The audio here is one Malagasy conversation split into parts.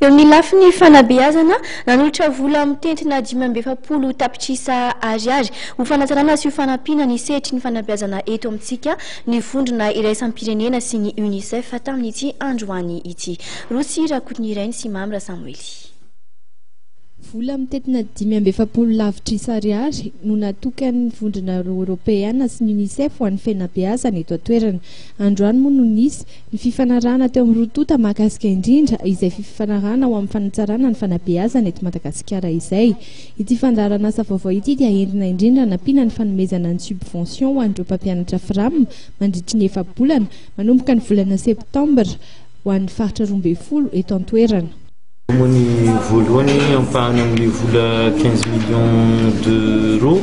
Eo amin'ny lafiny fanabeazana, nanolotra vola mitentina 45 tapitrisa ariary ho fanatsarana sy ho fanampiana ny sehatry ny fanabeazana eto amintsika ny Vondrona iraisam-pirenena sy ny Unicef tamin'ity androany ity. Rossy Rakotonirainy sy Mamy Rasamoely. Vola mitentina 45 lavitrisa ariary no natokan'ny Vondrona Eoropeana sy ny Unicef ho an'ny fenabeazana eto an-toerana. Androany moa no nisy ny fifanarahana teo amin'ny roa tonta mahakasika indrindra izay fifanarahana ho amin'ny fanatsarana ny fanabeazana eto Madagasikara izay. Ity fandaharanasa vaovao ity dia entina indrindra hanampiana ny fanomezana ny subvention ho an'ireo mpampianatra Fram mandritry ny efa-bolana manomboka ny volana septambra ho an'ny faritra 12 eto an-toerana. Moa ny voalohany ampahany amin'ilay vola 15 millions d'euros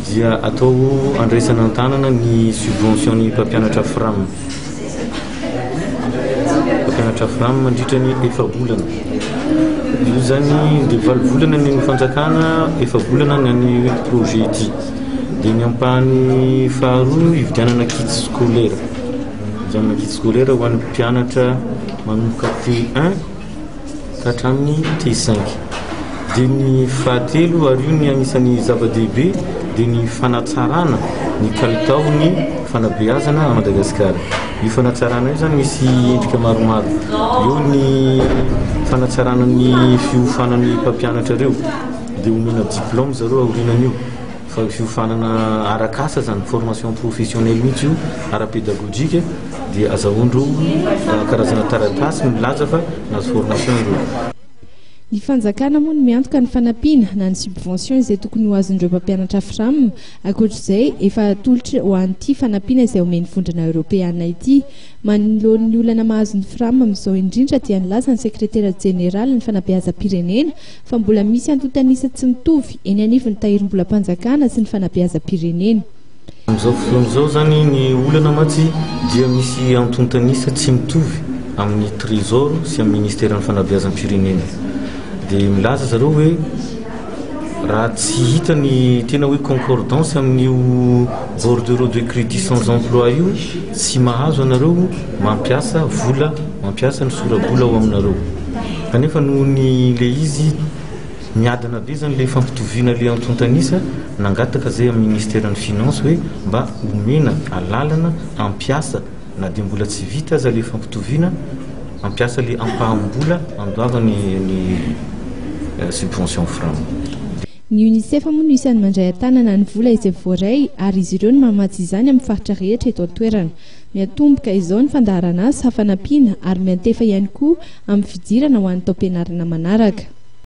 dia atao andraisana an-tanana ny subvention ny mpampianatra Fram. Mpampianatra Fram mandritra ny efa-bolana. Io zany dia valo volana ny an'ny fanjakana, efa-bolana ny an'ny projet ity. Dia ny ampahany faharoa hividianana kit scolaire. Hividianana kit scolaire ho an'ny mpianatra manomboka T1 ka hatramin'ny T5. Dia ny fahatelo, ary io ny anisan'ny zava-dehibe, dia ny fanatsarana ny kalitaon'ny fanabeazana à Madagasikara. Io fanatsarana io zany misy endrika maromaro. Eo ny fanatsarana ny fiofanan'ny mpampianatra ireo, dia omena diplôme zareo aorianan'io. Fa fiofanana arak'asa zany, formation professionnelle mihitsy io, ara-pédagogique, dia azahoan-dreo karazana taratasy milaza fa nahazo formation ireo. Ny fanjakana moa no miantoka ny fanampiana na ny subvention izay tokony ho azon'ireo mpampianatra Fram. Ankoatra izay, efa atolotra ho an'ity fanampiana izay omen'ny Vondrona Eoropeana ity. Manoloana ny olana mahazo ny Fram amin'izao indrindra dia nilaza ny sekretera jeneralin'ny fanabeazam-pirenena fa mbola misy antontan'isa tsy mitovy eny anivon'ny tahirim-bolam-panjakana sy ny fanabeazam-pirenena. Amin'izao fotoana izao izany ny olana mantsy dia misy antontan'isa tsy mitovy amin'ny Trésor sy amin'ny Ministeran'ny Fanabeazam-pirenena. Dia milaza zareo hoe raha tsy hita ny tena hoe concordance amin'io bordereau de crédit sans emploi io, tsy mahazo anareo mampiasa vola, mampiasa ny sora-bola ao aminareo. Kanefa noho ny ilay izy Miadana be zany le fampitoviana le antontan'isa, nangataka zay amin'ny ministeran'ny finance hoe mba omena alalana hampiasa na dia mbola tsy vita aza le fampitoviana, hampiasa le ampaham-bola andoavany ny subvention fram. Ny Unicef moa no isan'ny mandray an-tanana ny vola izay voaray ary izy ireo no mamatsy izany amin'ny faritra rehetra eto an-toerana. Miatomboka izao ny fandaharanasa fanampiana ary miantefa ihany koa amin'ny fidirana ho an'ny taom-pianarana manaraka.